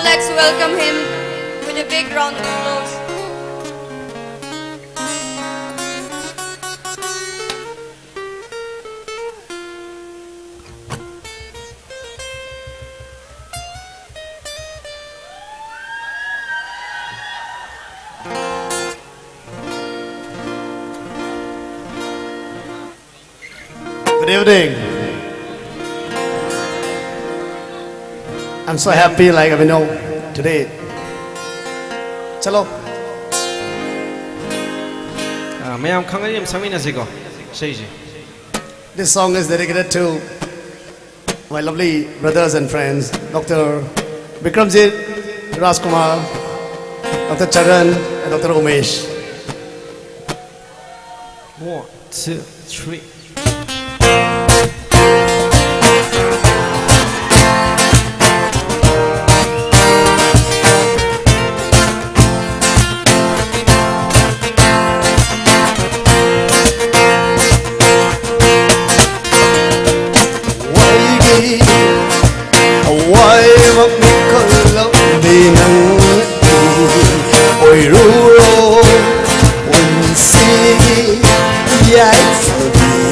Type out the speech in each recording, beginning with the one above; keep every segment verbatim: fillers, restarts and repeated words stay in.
Let's welcome him with a big round of applause. Good evening. I'm so happy, like, you know, today. Chalo. ꯑ, ꯃꯌꯥꯝ ꯈꯪꯅꯔꯤ ꯑꯃ ꯁꯛꯃꯤꯟꯅꯁꯤꯀꯣ, ꯏꯁꯩꯁꯦ꯫ This song is dedicated to my lovely brothers and friends, Doctor Bikramjit, Rajkumar, Doctor Charan, and Doctor Umesh. One, two, three. ꯋꯥꯏꯒꯤ ꯍꯋꯥꯏꯃꯛ ꯃꯤꯀꯜꯂꯛꯂꯤ ꯅꯪ ꯑꯣꯏꯔꯨꯔꯣ ꯄꯨꯟꯁꯤꯒꯤ ꯌꯥꯏꯐꯕꯤ꯫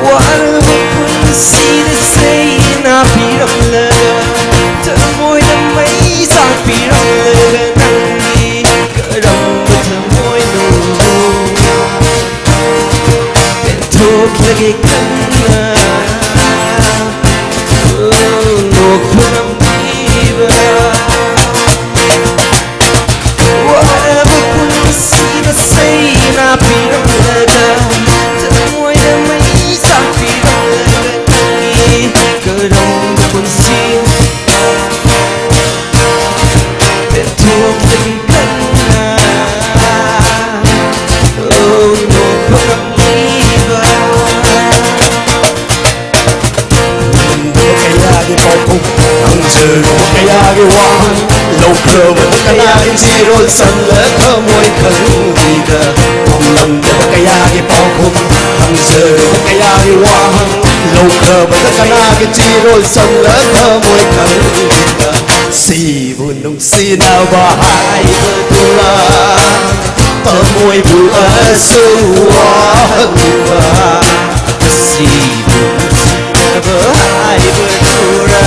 ꯋꯥꯔꯕ ꯄꯨꯟꯁꯤꯗ ꯆꯩꯅꯥ ꯄꯤꯔꯝꯂꯒ, ꯊꯃꯣꯏꯗ ꯃꯩ ꯆꯥꯛꯄꯤꯔꯝꯂꯒ, ꯅꯪꯒꯤ ꯀꯔꯝꯕ ꯊꯃꯣꯏꯅꯣ ꯄꯦꯟꯊꯣꯛꯂꯒꯦ ꯈꯟꯅ? ꯅꯣꯛꯄ ꯉꯝꯂꯤꯕ ꯋꯥꯔꯕ ꯄꯨꯟꯁꯤꯗ ꯆꯩꯅꯥ ꯄꯤꯔꯝꯂꯒ, ꯊꯃꯣꯏꯗ ꯃꯩ ꯆꯥꯛꯄꯤꯔꯝꯂꯒ, ꯅꯪꯒꯤ ꯀꯔꯝꯕ ꯄꯨꯟꯁꯤ ꯄꯦꯟꯊꯣꯛꯂꯒꯦ ꯈꯟꯅ? ꯅꯣꯛꯄ ꯉꯝꯂꯤꯕ ꯉꯝꯗꯕ ꯀꯌꯥꯒꯤ ꯄꯥꯎꯈꯨꯝ, ꯍꯪꯖꯔꯨꯕ ꯀꯌꯥꯒꯤ ꯋꯥꯍꯪ, ꯂꯧꯈ꯭ꯔꯕꯗ ꯀꯌꯥꯒꯤ ꯆꯦꯔꯣꯜ ꯆꯜꯂ ꯊꯃꯣꯏ ꯈꯪꯕꯤꯗ, ꯉꯝꯂꯝꯗꯕ ꯀꯌꯥꯒꯤ ꯄꯥꯎꯈꯨꯝ, ꯍꯪꯖꯔꯨꯕ ꯀꯌꯥꯒꯤ ꯋꯥꯍꯪ, ꯂꯧꯈ꯭ꯔꯕꯗ ꯀꯌꯥꯒꯤ ꯆꯦꯔꯣꯜ ꯆꯜꯂ ꯊꯃꯣꯏ ꯈꯪꯕꯤꯗ, ꯁꯤꯕꯨ ꯅꯨꯡꯁꯤꯅꯕ ꯍꯥꯏꯕꯗꯨꯔꯥ, ꯊꯃꯣꯏꯕꯨ ꯑꯁꯨꯛ ꯋꯥꯍꯟꯕ? ꯁꯤꯕꯨ ꯅꯨꯡꯁꯤꯅꯕ ꯍꯥꯏꯕꯗꯨꯔꯥ,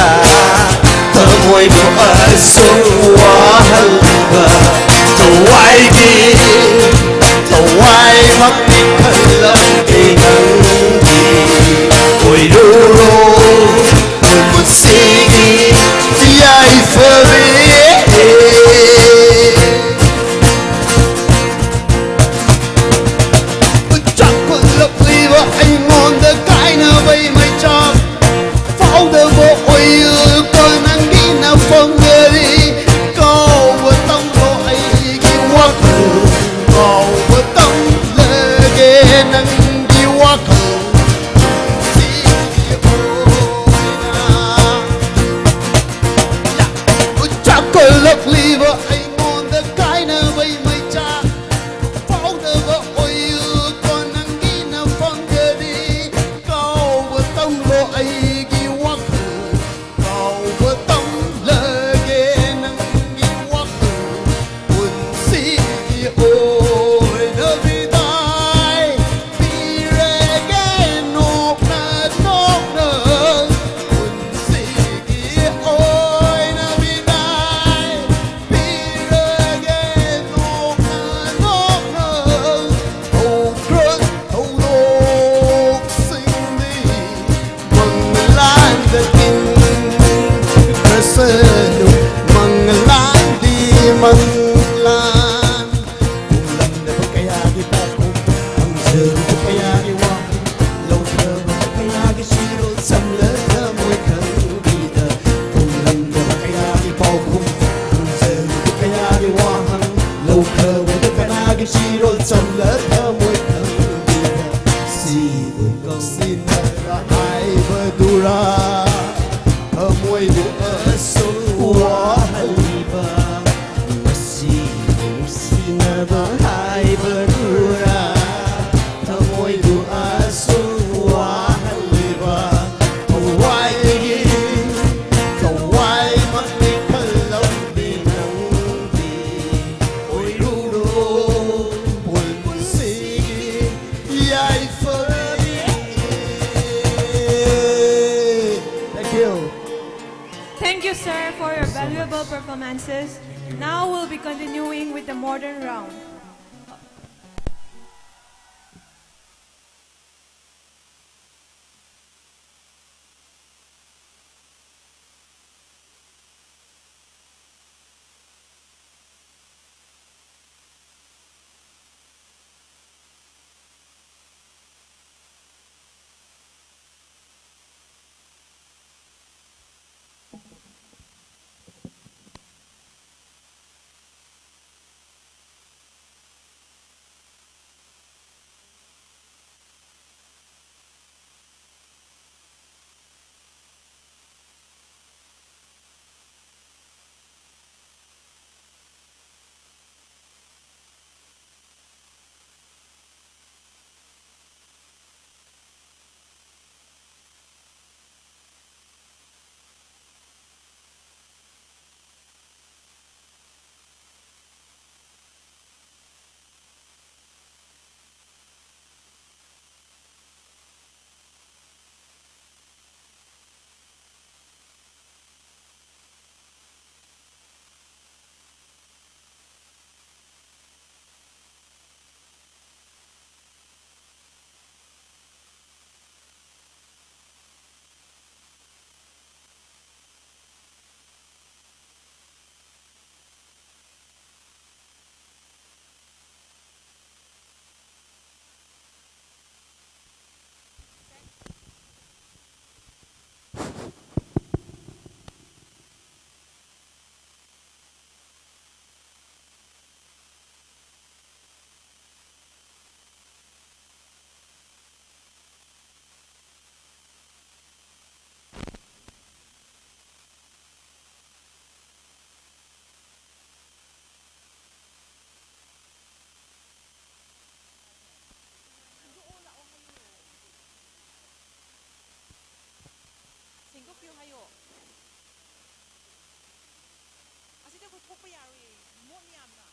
ꯊꯃꯣꯏꯕꯨ ꯑꯁꯨꯛ ꯋꯥꯍꯟꯕ? ꯊꯋꯥꯏꯒꯤ, ꯊꯋꯥꯏꯃꯛꯅꯤ ꯈꯜꯂꯝꯃꯤ ꯅꯪꯒꯤ ꯑꯣꯏꯔꯨꯔꯣ ꯄꯨꯟꯁꯤꯒꯤ ꯌꯥꯏꯐꯕꯤ꯫ ꯆꯥꯎꯈꯠꯂꯛꯂꯤꯕ ꯑꯩꯉꯣꯟꯗ ꯀꯥꯏꯅ ꯃꯪꯂꯥꯟꯗꯤ ꯃꯪꯂꯥꯟ꯫ ꯈꯨꯝꯂꯝꯗꯕ ꯀꯌꯥꯒꯤ ꯄꯥꯎꯈꯨꯝ, ꯍꯪꯖꯔꯨꯕ ꯀꯌꯥꯒꯤ ꯋꯥꯍꯪ, ꯂꯧꯊꯕꯗ ꯀꯌꯥꯒꯤ ꯆꯤꯔꯣꯜ ꯆꯝꯂ ꯊꯃꯣꯏ ꯈꯪꯕꯤꯗ꯫ ꯈꯨꯝꯂꯝꯗꯕ ꯀꯌꯥꯒꯤ ꯄꯥꯎꯈꯨꯝ, ꯍꯪꯖꯔꯨꯕ ꯀꯌꯥꯒꯤ ꯋꯥꯍꯪ, ꯂꯧꯊꯕꯗ ꯀꯅꯥꯒꯤ ꯆꯤꯔꯣꯜ ꯆꯝꯂ ꯊꯃꯣꯏ ꯈꯪꯕꯤꯗ꯫ ꯁꯤꯕꯨ ꯀꯧꯁꯤꯟꯅꯕ ꯍꯥꯏꯕꯗꯨꯔꯥ? ꯊꯃꯣꯏꯕꯨ ꯑꯁꯨꯛ ꯋꯥꯍꯜꯂꯤꯕ, ꯃꯁꯤ ꯅꯨꯡꯁꯤꯅꯕ ꯍꯥꯏꯕꯗꯨꯔꯥ? ꯊꯃꯣꯏꯕꯨ ꯑꯁꯨꯛ ꯋꯥꯍꯜꯂꯤꯕ, ꯊꯋꯥꯏꯗꯒꯤ ꯊꯋꯥꯏꯃꯛꯅꯤ ꯈꯜꯂꯝꯃꯤ ꯅꯪꯗꯤ꯫ ꯑꯣꯏꯔꯨꯔꯣ ꯄꯨꯟꯁꯤꯒꯤ ꯌꯥꯏꯐꯔꯕꯤ꯫ Thank you. Thank you, sir, for your valuable performances. Now we'll be continuing with the modern round. ꯍꯥꯏꯌꯣ꯫ ꯑꯁꯤꯗꯤ ꯑꯩꯈꯣꯏ ꯊꯣꯛꯄ ꯌꯥꯔꯣꯏꯌꯦ, ꯃꯣꯠꯅꯤ ꯌꯥꯝꯅ꯫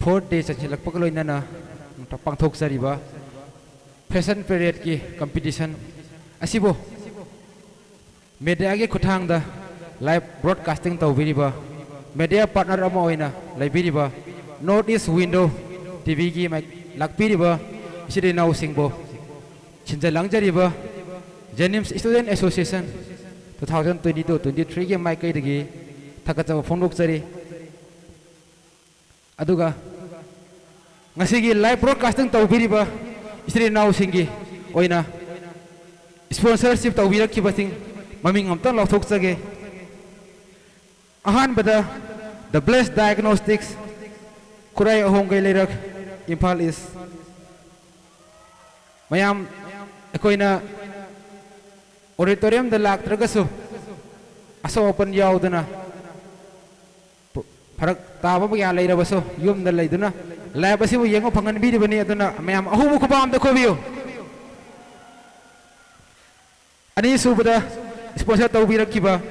Fourth day ꯆꯟꯁꯤꯜꯂꯛꯄꯒ ꯂꯣꯏꯅꯅ ꯄꯥꯡꯊꯣꯛꯆꯔꯤꯕ fashion paradeꯀꯤ competition ꯑꯁꯤꯕꯨ mediaꯒꯤ ꯈꯨꯠꯊꯥꯡꯗ live broadcasting ꯇꯧꯕꯤꯔꯤꯕ media partner ꯑꯃ ꯑꯣꯏꯅ ꯂꯩꯕꯤꯔꯤꯕ North East Window TVꯒꯤ ꯃꯥꯏ-, ꯂꯥꯛꯄꯤꯔꯤꯕ ꯏꯆꯤꯜ ꯏꯅꯥꯎꯁꯤꯡꯕꯨ ꯁꯤꯟꯖ ꯂꯥꯡꯖꯔꯤꯕ JNIMS Student Association two thousand twenty-two twenty-threeꯒꯤ ꯃꯥꯏꯀꯩꯗꯒꯤ ꯊꯥꯒꯠꯆꯕ ꯐꯣꯡꯗꯣꯛꯆꯔꯤ꯫ ꯑꯗꯨꯒ ꯉꯁꯤꯒꯤ live broadcasting ꯇꯧꯕꯤꯔꯤꯕ ꯏꯆꯤꯜ ꯏꯅꯥꯎꯁꯤꯡꯒꯤ ꯑꯣꯏꯅ Sponsorship ꯇꯧꯕꯤꯔꯛꯈꯤꯕꯁꯤꯡ ꯃꯃꯤꯡ ꯑꯝꯇꯪ ꯂꯥꯎꯊꯣꯛꯆꯒꯦ꯫ ꯑꯍꯥꯟꯕꯗ The Blessed Diagnostics, ꯈꯨꯔꯥꯏ ꯑꯍꯣꯡꯒꯩ ꯂꯩꯔꯛ, ꯏꯝꯐꯥꯜ ꯏꯁ꯫ ꯃꯌꯥꯝ, ꯑꯩꯈꯣꯏꯅ auditoriumꯗ ꯂꯥꯛꯇ꯭ꯔꯒꯁꯨ ꯑꯁꯣꯛ ꯑꯄꯟ ꯌꯥꯎꯗꯅ ꯐꯔꯛ ꯇꯥꯕ ꯀꯌꯥ ꯂꯩꯔꯕꯁꯨ ꯌꯨꯝꯗ ꯂꯩꯗꯨꯅ live ꯑꯁꯤꯕꯨ ꯌꯦꯡꯕ ꯐꯪꯍꯟꯕꯤꯔꯤꯕꯅꯤ꯫ ꯑꯗꯨꯅ ꯃꯌꯥꯝ ꯑꯍꯧꯕ ꯈꯨꯕꯥꯛ ꯑꯝꯇ ꯈꯨꯕꯤꯌꯨ꯫ ꯑꯅꯤꯁꯨꯕꯗ sponsor ꯇꯧꯕꯤꯔꯛꯈꯤꯕ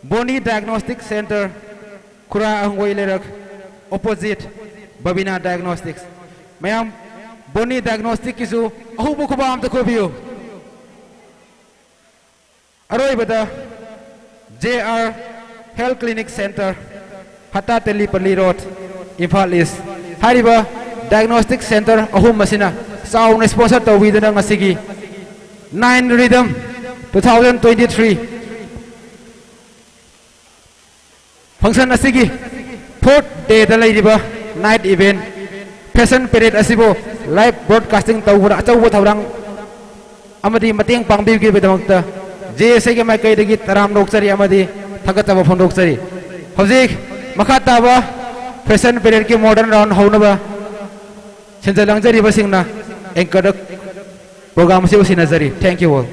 Boni Diagnostic Center, ꯈꯨꯔꯥꯏ ꯑꯍꯣꯡꯒꯩ ꯂꯩꯔꯛ, opposite Babina Diagnostics꯫ ꯃꯌꯥꯝ, Boni Diagnosticꯀꯤꯁꯨ ꯑꯍꯧꯕ ꯈꯨꯕꯥꯛ ꯑꯝꯇ ꯈꯨꯕꯤꯌꯨ꯫ ꯑꯔꯣꯏꯕꯗ J R Health Clinic Center, Hatta Telipalli road, Imphal east. ꯍꯥꯏꯔꯤꯕ diagnostic center ꯑꯍꯨꯝ ꯑꯁꯤꯅ ꯆꯥꯎꯅ sponsor ꯇꯧꯕꯤꯗꯨꯅ ꯉꯁꯤꯒꯤ Nine Rhythm two thousand twenty-three function ꯑꯁꯤꯒꯤ fourth dayꯗ ꯂꯩꯔꯤꯕ night event fashion parade ꯑꯁꯤꯕꯨ live broadcasting ꯇꯧꯕꯗ ꯑꯆꯧꯕ ꯊꯧꯗꯥꯡ ꯑꯃꯗꯤ ꯃꯇꯦꯡ ꯄꯥꯡꯕꯤꯕꯒꯤꯗꯃꯛꯇ J S Aꯒꯤ ꯃꯥꯏꯀꯩꯗꯒꯤ ꯇꯔꯥꯝꯅ ꯑꯣꯛꯆꯔꯤ ꯑꯃꯗꯤ ꯊꯥꯒꯠꯆꯕ ꯐꯣꯡꯗꯣꯛꯆꯔꯤ꯫ ꯍꯧꯖꯤꯛ ꯃꯈꯥ ꯇꯥꯕ fashion paradeꯀꯤ modern round ꯍꯧꯅꯕ ꯁꯤꯟꯖ ꯂꯥꯡꯖꯔꯤꯕꯁꯤꯡꯅ anchorꯗ program ꯑꯁꯤꯕꯨ ꯁꯤꯟꯅꯖꯔꯤ꯫ Thank you all.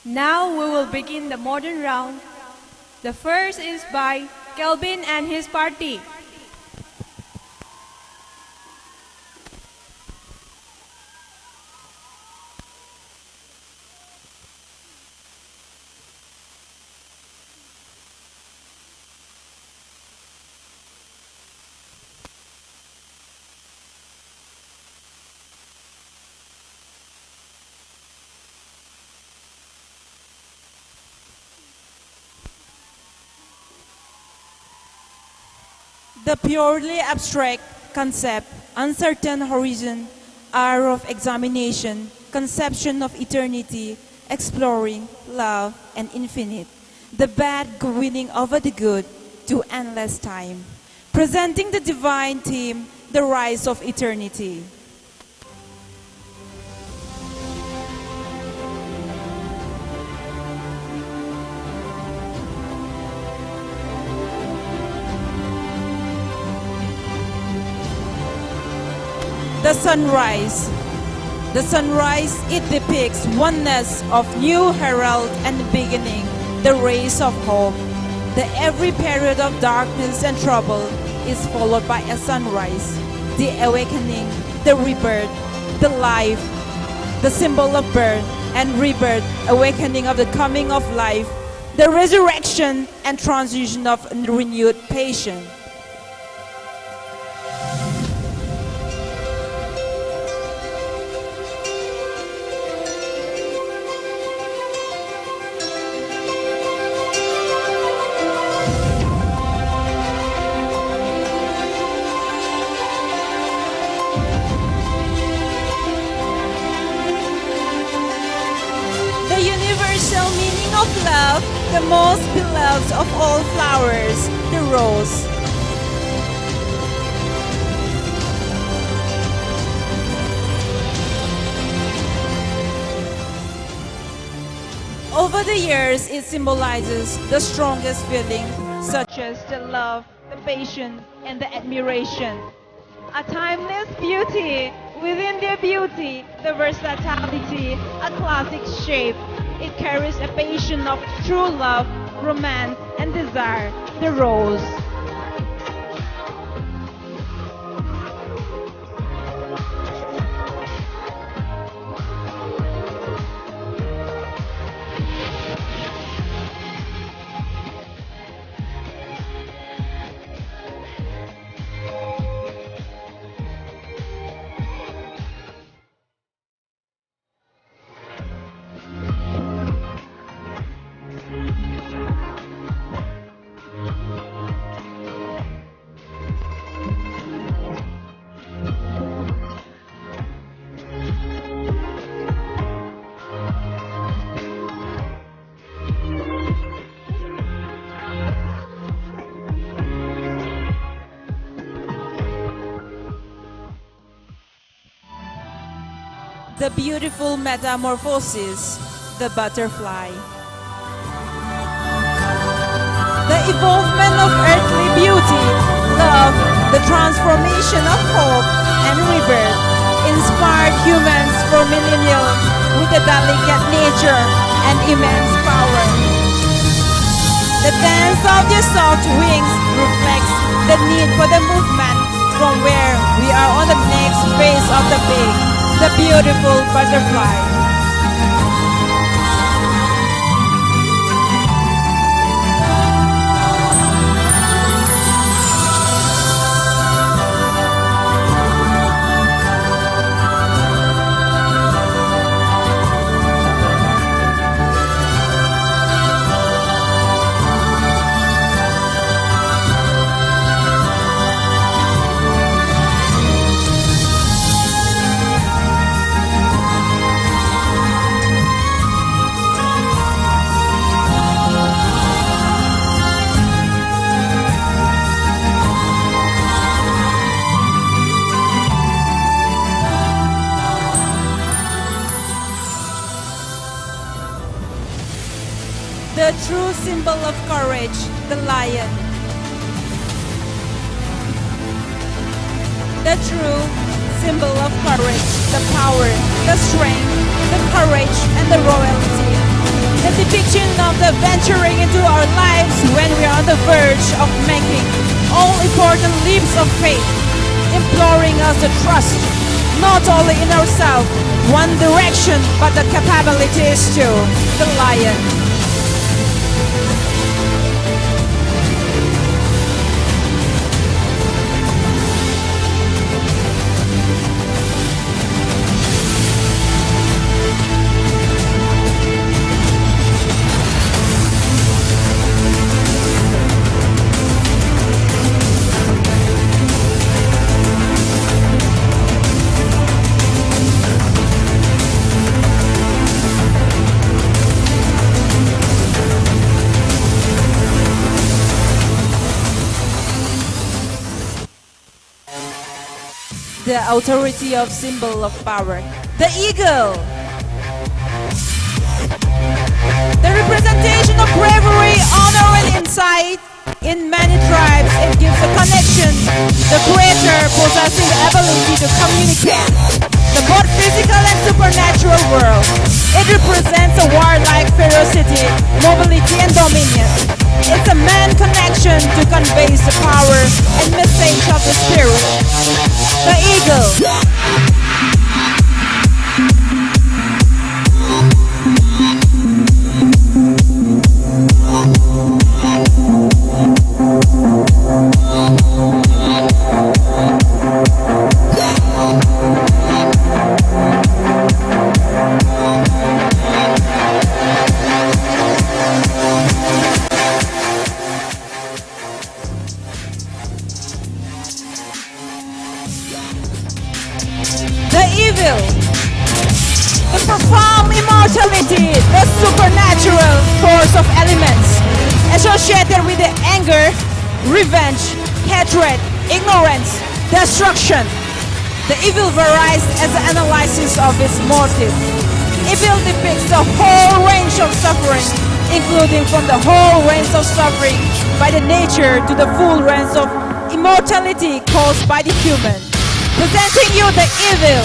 Now we will begin the modern round. The first is by Kelvin and his party. The purely abstract concept, uncertain horizon, hour of examination, conception of eternity, exploring, love, and infinite. The bad winning over the good to endless time. Presenting the divine theme, the rise of eternity. The sunrise. The sunrise, it depicts oneness of new herald and beginning, the rays of hope. The every period of darkness and trouble is followed by a sunrise, the awakening, the rebirth, the life, the symbol of birth and rebirth, awakening of the coming of life, the resurrection and transition of renewed patience. The universal meaning of love, the most beloved of all flowers, the rose. Over the years, it symbolizes the strongest feeling, such as the love, the patience, and the admiration. A timeless beauty. Within their beauty, the versatility, a classic shape. It carries a passion of true love, romance, Desire the rose. The beautiful metamorphosis, the butterfly. The evolvement of earthly beauty, love, the transformation of hope and rebirth inspired humans for millennia with a delicate nature and immense power. The dance of their soft wings reflects the need for the movement from where we are on the next phase of the big, the beautiful butterfly. The true symbol of courage, the lion. The true symbol of courage, the power, the strength, the courage, and the royalty. The depiction of the venturing into our lives when the verge of making all important leaps of faith, imploring us to trust not only in ourselves, one direction, but the capabilities to the lion. The authority of symbol of power. The eagle. The representation of bravery, honor, and insight. In many tribes, it gives a connection, the creator possessing the ability to communicate the both physical and supernatural world. It represents a warlike ferocity, mobility, and dominion. It's a man connection to convey the power and message of the spirit. The eagle. The evil, the profound immortality, the supernatural force of elements associated with the anger, revenge, hatred, ignorance, destruction. The evil varies as the analysis of its motive. Evil depicts the whole range of suffering, including from the whole range of suffering by the nature to the full range of immortality caused by the human. Presenting you the evil.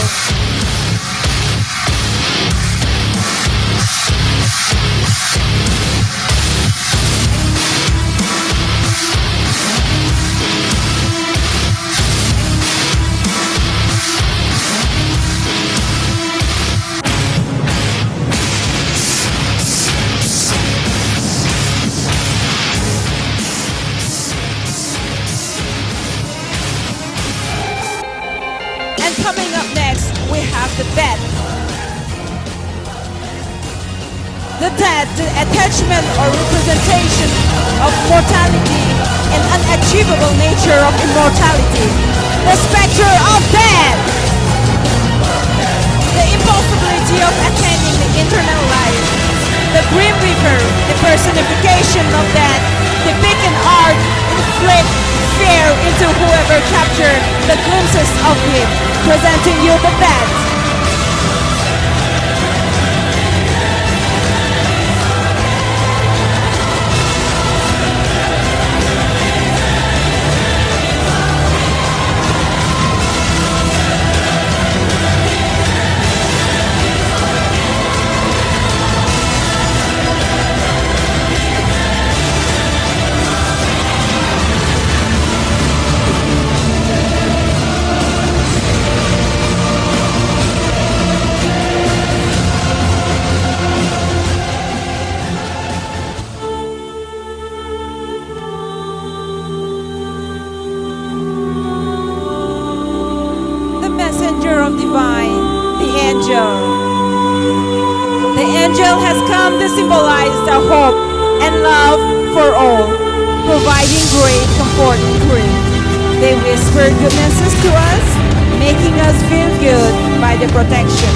have the death. The death, the attachment or representation of mortality and unachievable nature of immortality. The specter of death. The impossibility of attaining the eternal life. The Grim Reaper, a personification of death, depicting art, inflict fear into whoever capture the glimpses of him, presenting you the death. The messenger of divine, the angel. The angel has come to symbolize the hope and love for all, providing great comfort and grief. They whisper goodnesses to us, making us feel good by the protection.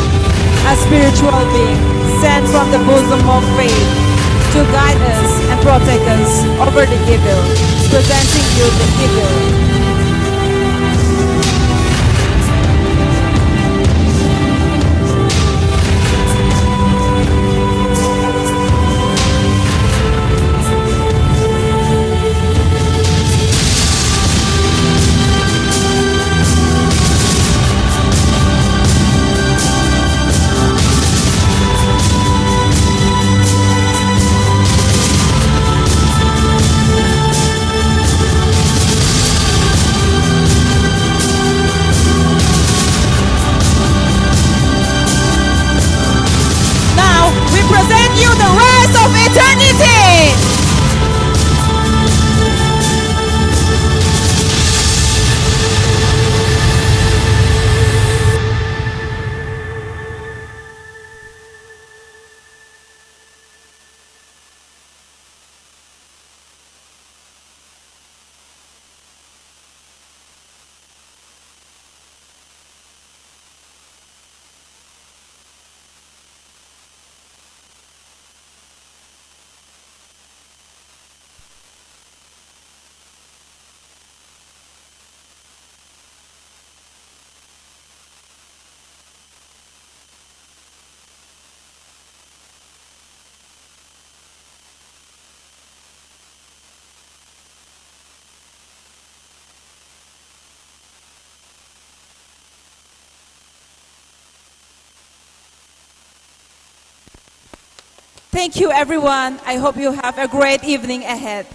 A spiritual being sent from the bosom of faith to guide us and protect us over the evil, presenting you the evil. Thank you, everyone. I hope you have a great evening ahead.